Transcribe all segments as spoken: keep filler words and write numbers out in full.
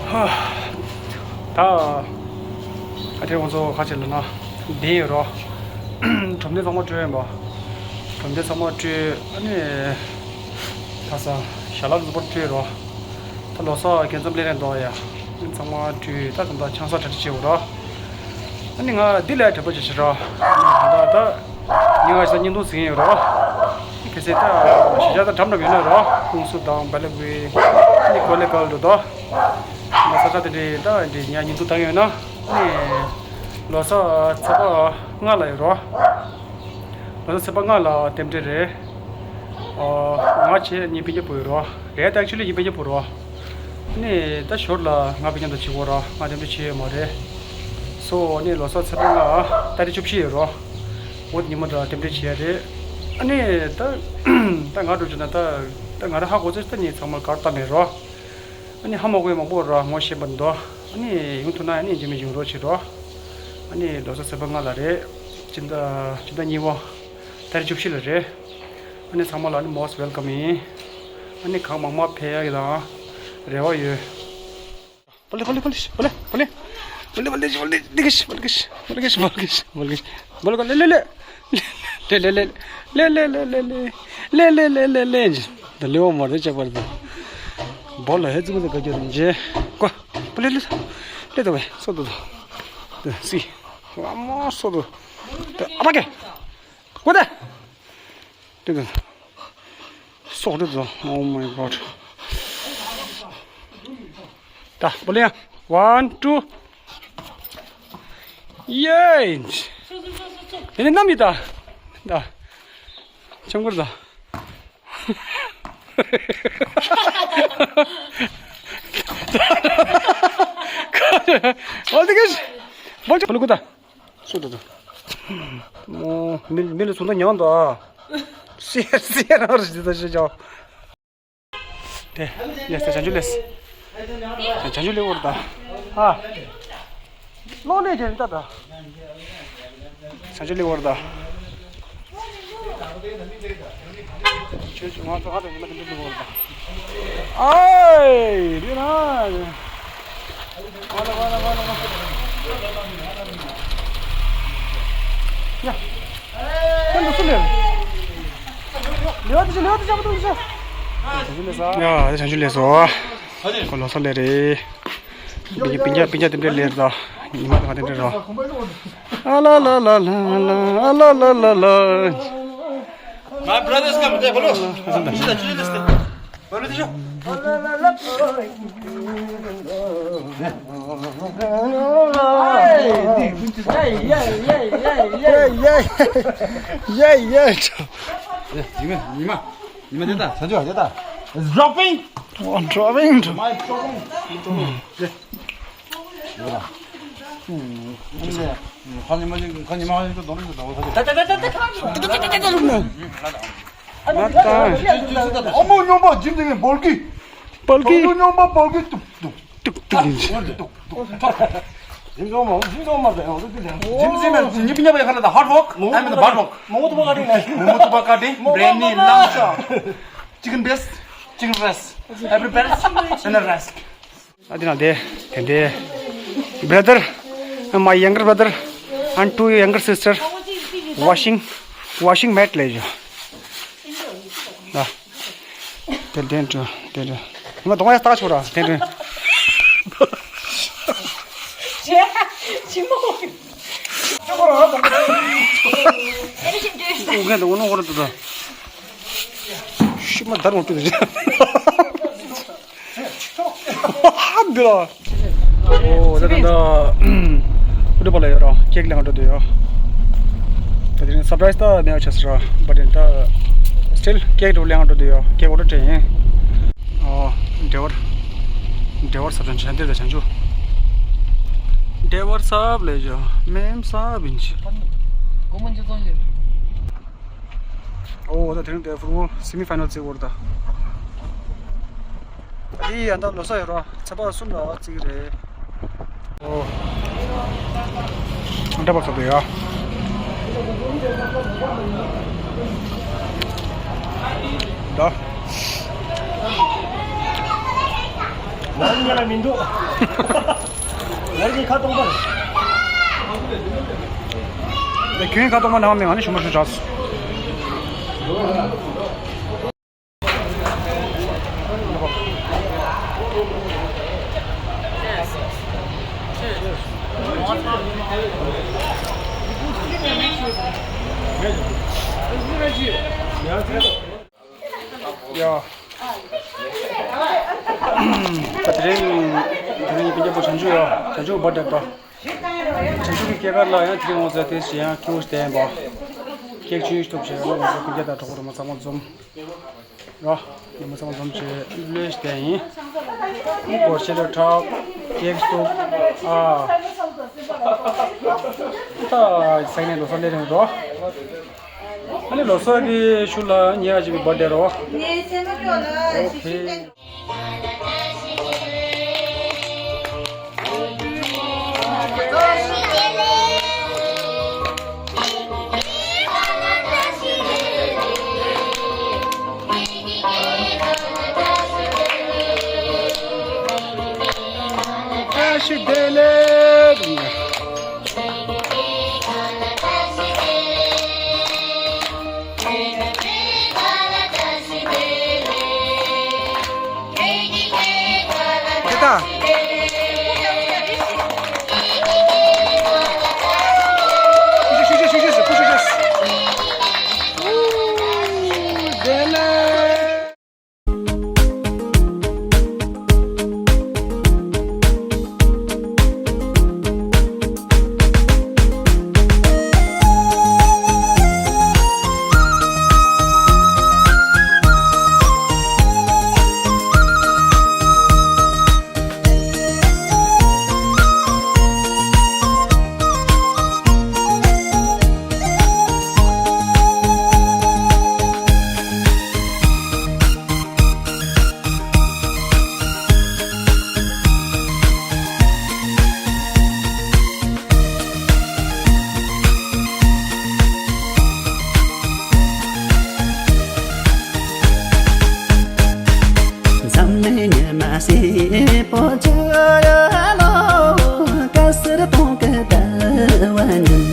ད་ཨ་དེ་ང་ཚོ་ཁ་ཆེ་ལ་ན་བསྡད་ཡོད་རོ། གྲོང་སྡེ་ཚང་མ་སྤྲོད་ཡིན་པ། གྲོང་སྡེ་ཚང་མ་སྤྲོད། ཨ་ནི། ད་ས་ཞྭ་ལག་འཛུགས་པར་སྤྲོད་རོ། ད་ལོ་གསར་རྒྱལ་འཛོམས་སླེབས་རན་འདུག་ཡ། ཚང་མ་སྤྲོད། ད་ད་ད་ཆང་ས་གྲ་སྒྲིག་བྱེད་འོ་རོ། ཨ་ནི་ང་འདི་ལ་དྲན་པ་བྱེད་ཤི་རོ། ཨ་ནི་ད་ད་ཉི་ང་ཞིག་ད་བརྙན་ཐུང་ཟིན་ཡོད་རོ། ཁེ་སེ་ད་ཞེ་ཞ་ད་འགྲམ་འགྲམ་ཡོད་ན་རོ། ཀུང་སུ་དང་བ་ལེ་གུའི་ཨ་ནི་གོ་ལེ་གལ་འགྲོ་དོ། ང་ས་ཆ་དེ་འདྲའི་ད་འདི་ཉ་བརྙན་ཐུང་བཏང་ཡོད་ན། ཨ་ནི་ལོ་གསར་ཚེས་པ་ལྔ་ལ་ཡོད་རོ། ལོ་གསར་ཚེས་པ་ལྔ་ལ་རྟེན་འབྲེལ་རེད། ཨོ། ང་བྱས་ངའི་སྤུན་ཀྱག་བུ་ཡོད་རོ། རེད་ད། ཨེག་ཆུ་ལི་ངའི་སྤུན་ཀྱག་བུ་རོ། ཨ་ནི་ད་ཞོར་ལ་ང་སྤུན་ཀྱག་དང་བྱེད་དགོས་རོ། ང་རྟེན་འབྲེལ་བྱས་ཡོད་མ་རེད། སོ་ཨ་ནི་ལོ་གསར་ཚེས་པ་ལྔ་ཏ་རིག་བཅུ་བཞི་ཡོད་རོ། འོ་དེ་ཉི་མ་དང་རྟེན་འབྲེལ་བྱས་རེད། ཨ་ནི་ད་ད་ང་འགྲོ་བྱུང་ན་ད་ད་ང་རང་ཧ་གོ་ཚོད་ད་ནི་ཚང་མ་གར་ལྟ་མེད་རོ། ཨ་ནི་ཧ་མ་གོ་ཡ་མང་པོ་ར་ངོ་ཤེས་པ་འདུག་ཨ་ནི་ཡོང་ཐུབ་ན་ཨ་ནི་རྗེས་མ་ཡོང་རོགས་བྱེད་རོགས། ཨ་ནི་ལོ་གསར་ཚེས་པ་ལྔ་ལ་རེད། སྤྱི་ཟླ་སྤྱི་ཟླ་གཉིས་པ་ཏ་རིག་བཅུ་བཞི་ལ་རེད། ཨ་ནི་ཚང་མ་ལ་ཨ་ནི་most welcome ཡིན། ཨ་ནི་གང་མང་མང་ཕེབས་ཡ་གི་དང་རེ་བ་ཡོད། ལེ་ལེ་ལེ། ད་ལེའོ་མ་རེད་ཅག་པར་དུ། བོ་ལ་ཧེ་ཙི་མི་དུ་ག་རྒྱུ་རིན་ཆེ། ཀོ། པ་ལེ་ལེ། ལེ་དུ་བས་སོ་དུ་དུ། དུ་སི། ཨ་མ་སོ་དུ། དུ་ཨ་མ་ཀེ། ཀོ་ད། དུ་དུ། སོ་དུ་དུ། Oh my God. ད་པ་ལེ། One, two. ཡེ། དེ་ནས་གནམ་ཡིན་ད། ད། ཆང་གུར་ད། ཨོ་དེ་ག་ཤི། བོ་ཅི་ཕ་ལུ་གུ་ད། སུ་ད་ད། མོ་མི་མི་ལ་སུ་ད་ཉང་ད། སེ་སེ་རང་རེ་ད་ཤི་ཅང་། དེ། ལེས་ད་བྱང་ཆུབ་ལེས། བྱང་ཆུབ་ལེས་འོར་ད། ཨ། ལོ་ལེ་ཅན་ད་ད། བྱང་ཆུབ་ལེས་འོར་ད། ཆོས་ཆོས་ང་ཚོ་ཨ་ད་ཉི་མ་དེ་འདྲ་ལེས་འོར་ད། ཨའི་རི་ན། ཡ། ཁྱོད་འདུག་སུ་ལེ། ལེ་བ་དེ་ཆ་ལེ་བ་དེ་ཆ་མ་ཐུབ་དེ་ཆ། ཡ་དེ་བྱང་ཆུབ་ལེས་སོ། ཁོ་ལོ་སོ་ལེ་རེད། སྤུན་ཀྱག་སྤུན་ཀྱག་སྤུན་ཀྱག་དེ་འདྲ་ལེ་རེད་ད། ཉི་མ་དེ་ང་དེ་འདྲ་རོ། ཨ་ལ་ལ་ལ་ལ་ལ། ཨ་ལ་ལ་ལ་ལ། My brothers come there, follow. ཡེ་ཡེ། ཉི་མ། ཉི་མ། ཉི་མ་དེ་ད། ས་ཆུ་དེ་ད། Dropping. Oh, dropping. My dropping. ད་ད་ད་ད་ད། ཨ་མོ་སྨྱོན་པ་འཇིམ་དེ་ངས་སྦོལ་གི། སྦོལ་གི། སྨྱོན་པ་སྦོལ་གི་ཏུག་ཏུག། ཏུག་ཏུག་ཏུག་ཏུག། འཇིམ་ཚོ་མ་འཇིམ་ཚོ་མ་ཟེར་ཡོང་ཟེར་ལན། འཇིམ་ཚོ་མ་ཉི་པི་ཉ་པའི་ཁ་ལ་ད་hard work. I'm in the bad work. མོ་ཏུ་པ་ཀ་ཏི་ནས། མོ་ཏུ་པ་ཀ་ཏི། Brainy, long shot. Chicken breast, chicken breast. Every breast and a rest. ཨ་དེ་ན་དེ་དེ་འདྲའི་brother, my younger brother and two younger sister washing, washing mat ལས་ཡོད། ཨ། དེ་དེ་འདྲ་དེ་འདྲ། ང་གདོང་ཡ་ལྟ་ཆོག་ར་དེ་འདྲ། ཅི་མོ། ཅི་མོ། ཨུ་གན་དུ་ནོ་ཧོར་དུ་ད། ཤི་མ་དར་མོ་ཏུ་ད། འདི་ལ། ཨོ་ད་ད་ད། འདི་པ་ལ་ཡོད་ར་ཁེག་ལེང་འགྲོ་དུ་ཡོད། ད་དེ་རིང་surprise ད་མེད་པ་ཆགས་སོང་ར། but ད་still ཁེག་འགྲོ་ལེང་འགྲོ་དུ་ཡོད། ཁེག་འགྲོ་དྲན་ཡིན། ཨོ་driver, driver སབ་ཆང་ཆང་འདིར་ད་ཆང་ཆུ། driver སབ་ལས་ཇོ་མེམ་སབ་ཡིན་ཆི། ཨོ་ད་དེ་རིང་དེ་ཕུར་བུ་semi final བརྩི་བར་ད། ཨ་ཡི་ཡ་ད་ལོ་ས་ཡོད་ར་ཚ་པ་གསུམ་ལ་བརྩི་གི་རེད། ཨོ། འདྲ་པ་ཁ་བེ་ཡ། ད། ང་ལ་མི་འདུག་ང་གི་ཁ་སྟོང་པར། ཁྱོད་ཁ་སྟོང་པ་ནང་མི་ང་ནི་ཞུ་མ་ཞུ་ཆགས། ཡ། ད་དེ་རིང་དེ་རིང་སྤུན་ཀྱག་པོ་བྱང་ཆུབ་ཡོད། བྱང་ཆུབ་བར་ཐེབས་པ། བྱང་ཆུབ་ཀྱི་སྐྱེས་སྐར་ལ་ཡང་དེ་རིང་འོང་ཟེར་ཏེ་ཞེ་ཡང་སྐྱིད་པོ་ཞིག་བསྟན་པ། ཀེག་ཆུང་ཞིག་ཐུབ་བྱས་ང་ཚོ་སྤུན་ཀྱག་དང་གྲོགས་པོ་རུ་མ་ཚང་མ་འཛོམས། རོ། ཉི་མ་ཚང་མ་འཛོམས་བྱས་ལོས་བསྟན་ཡིན། སྒོར་ཆེ་ལོས་ཁྲག་ཀེག་སྟུག་ཨ། ད་སང་ཉིན་ལོ་གསར་སླེབས་རིང་རོ། ཨ་ནི་ལོ་གསར་གྱི་ཤུལ་ལ་ཉེ་བ་ཅིག་གི་བར་ཐྡེ་རོ། ངའི་སེམས་ཁྲོད་ལ་ཨོ་ཁེ། བཀྲ་ཤིས་བདེ་ལེགས། འཛམ་གླིང་ཉི་མ་སེར་པོ་ཆུ་ལོ། སྐལ་བཟང་སྟོང་གི་ཟླ་བ་ཉིན་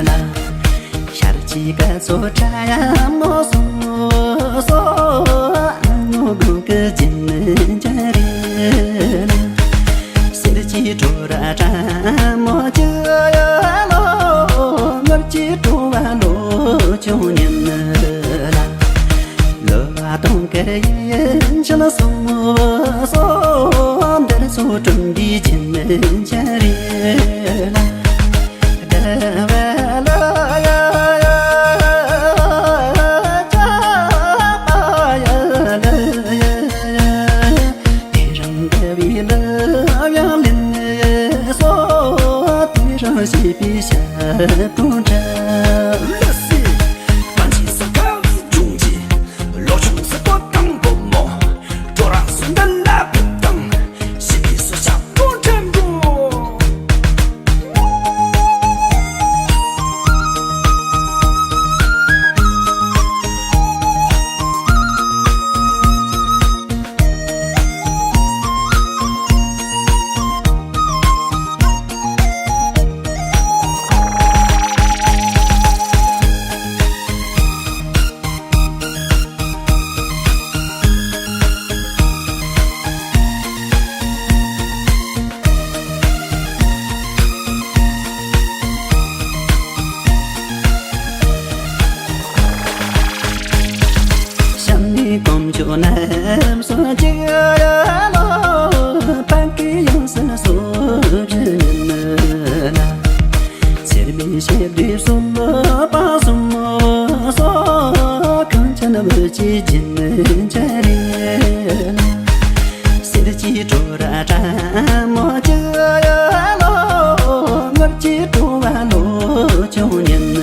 ལ། ཤར་གྱི་སྐར་ཚོགས་ཕྲ་ཡང་མོ་སོ་སོ། ཨ་ནུ་དགུང་གི་རྒྱུན་ཆ་རེ་ལ། གསེར་གྱི་བྲོ་ར་ཕྲ་མོ་ཆུ་ལོ། ངུར་གྱི་བྲོ་བ་ལོ་ཆུང་ཉིན་ལ། ལོ་བ་སྟོང་གི་ཡིན་ཕྱིན་སོང་སོང་། འདིར་ཚོ་གྲོང་གི་རྒྱུན་ཆ་རེ་ལ། གཤམ་ནས་དཀོན་མཆོག་རྣམ་གསུམ་གཅིག་ལ། བར་གྱི་ཡང་སྲིད་སོ་བཞི་ཉིད་ལ། ཚེར་མའི་ཞལ་དུ་གསུམ་པ་གསུམ་སོགས། གངས་ཅན་བོད་ཀྱི་རྒྱུན་ཆ་རེ་ལ། གསེར་གྱི་བྲོ་ར་ཕྲ་མོ་ཆུ་ལོ། ངུར་གྱི་བྲོ་བ་ལོ་ཆུང་ཉིན་ལ།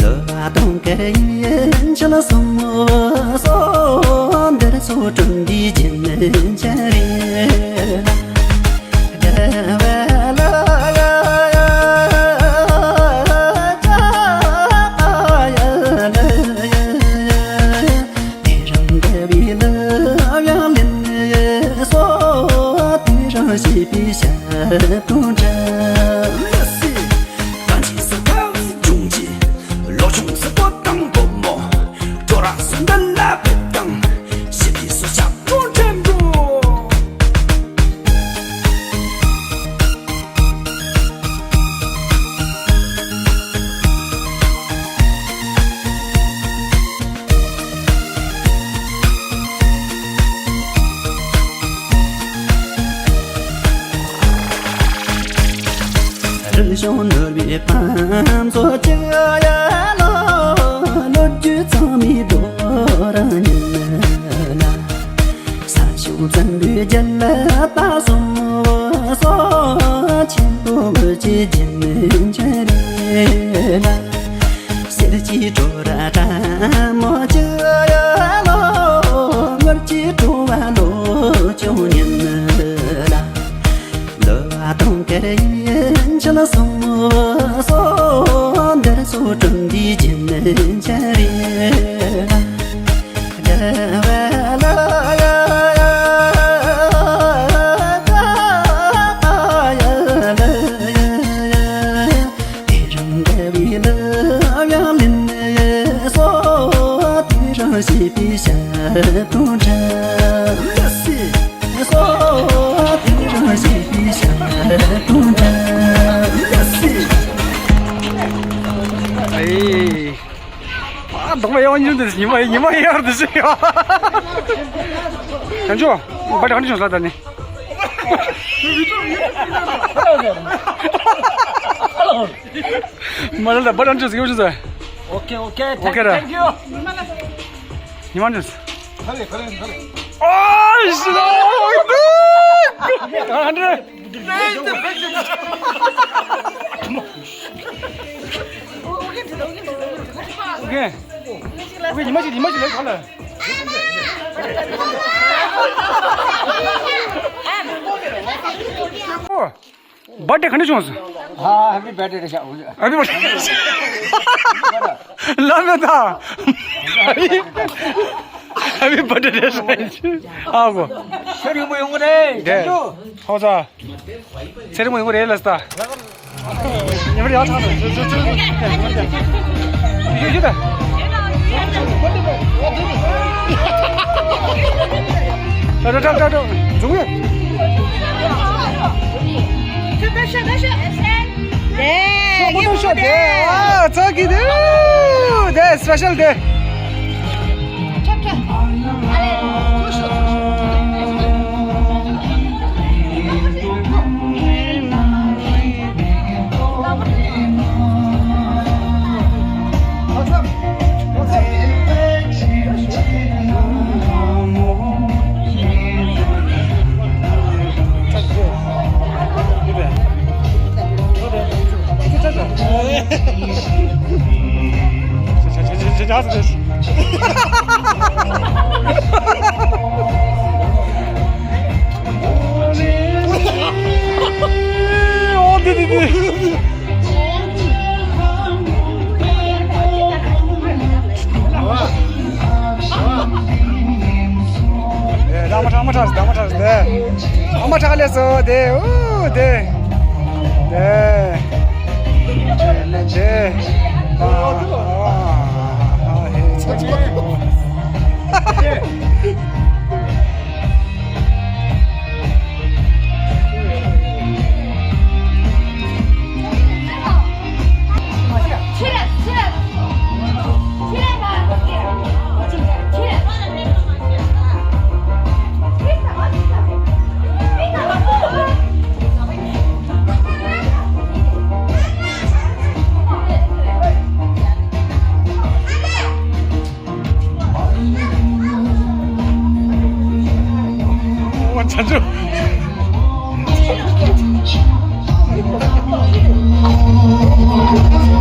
ལོ་བ་སྟོང་གི་ཡིན་ཕྱིན་སོང་སོང་། འདིར་ཚོ་གྲོང་གི་རྒྱུན་ཆ་རེ་ལ། ཞེས་པའི་ཞབས་དྲུང་འདྲ། ལགས་སེ། གང་ཅི་སུ་ཐབས་སུ་འབྱུང་གི། ལོ་ཆུང་སུ་པོ་དང་བུ་མོ། ཁྲོ་ར་སུ་འདི་ལ་བེད་དང་། ཞེས་པའི་སུ་ཞབས་དྲུང་འདྲ་འགྲོ། རིག་གཞུང་ནོར་བུའི་པང་མཛོད་ཅིག་ཡ་ལོ། ལོ་རྒྱུས་ཚང་མའི་རྡོ་རིང་ཉིད་ལ། ས་ཕྱོགས་བཙན་པོའི་རྒྱལ་པོ་གསུམ་སོགས། ཆེན་པོ་བོད་ཀྱི་རྒྱལ་མོའི་འཆར་ལ། གསེར་གྱི་བྲོ་ར་དྲ་མོ་བཅུ་ཡ་ལོ། དངུལ་གྱི་བྲོ་བ་ལོ་བཅུ་ཉིད་ལ། ལོ་བ་དུང་དཀར་ཡིན་ཆེན་གསུམ་སོགས། འདིར་ཚོ་དྲུང་འདིའི་རྒྱན་ཆ་རེ། ཞེས་པའི་ཞབས་དྲུང་འདྲ། ལགས་སེ། སོ་དེ་རང་ཞེས་པའི་ཞབས་དྲུང་འདྲ། ལགས་སེ། ཨེ། ཨ། གདོང་པ་ཡག་པོ་ཉིད་འདི་ཉི་མ་ཉི་མ་ཡག་འདི་ཞིག་ཡོད། ཡང་ཅོ། འབའ་གྲ་ནི་བྱུང་ས་ད་ནི། མ་ལ་ད་འབའ་གྲ་ནི་བྱུང་ས་ཡོད་བྱུང་ས། ཨོ་ཁེ་ཨོ་ཁེ། ཨོ་ཁེ་ར། ཉི་མ་འདི། ཨོ་ཤི། ཨ་འདྲ། ཨོ་ཁེ། ཨོ་ཁེ། ཉི་མ་ཅིག་ཉི་མ་ཅིག་ལས་ག་ལ། ཨོ། བར་ཐི་ཌེ་ག་འདྲ་བྱུང་སོང་། ཨ། ཧེ་པི་བར་ཐི་ཌེ་ཤག་ཨ་ཧེ་པི་བར་ཐི་ཌེ། ལ་མེ་ད། ཧེ་པི་བར་ཐི་ཌེ་ཤག་ཨ་གོ། ཤ་རིང་པོ་ཡོང་གི་རེད། རེད། ཧོ་ཙ། ཚེ་རིང་པོ་ཡོང་གི་རེད་ལ་སྟ། ཉི་མ་ཡག་ཐག་ནས། ཡོད་ཡོད་ད། ད་ད་ད་ད་འཇུག་ཡོད། ད་ད་ཤ་ད་ཤ། ད་ཤ་ད་ཤ། ཨ་ཚ་གི་དེ། དེ་སི་པེ་ཤལ་དེ། ཨ་མ་ཁྲག་ཨ་མ་ཁྲག་ཨ་མ་ཁྲག་ཨ་མ་ཁྲག་ལས་སོ་དེ། ཨུ་དེ། དེ། དེ། ཨ། ཨ། ཨ། ཨ། ཨ། ཨ།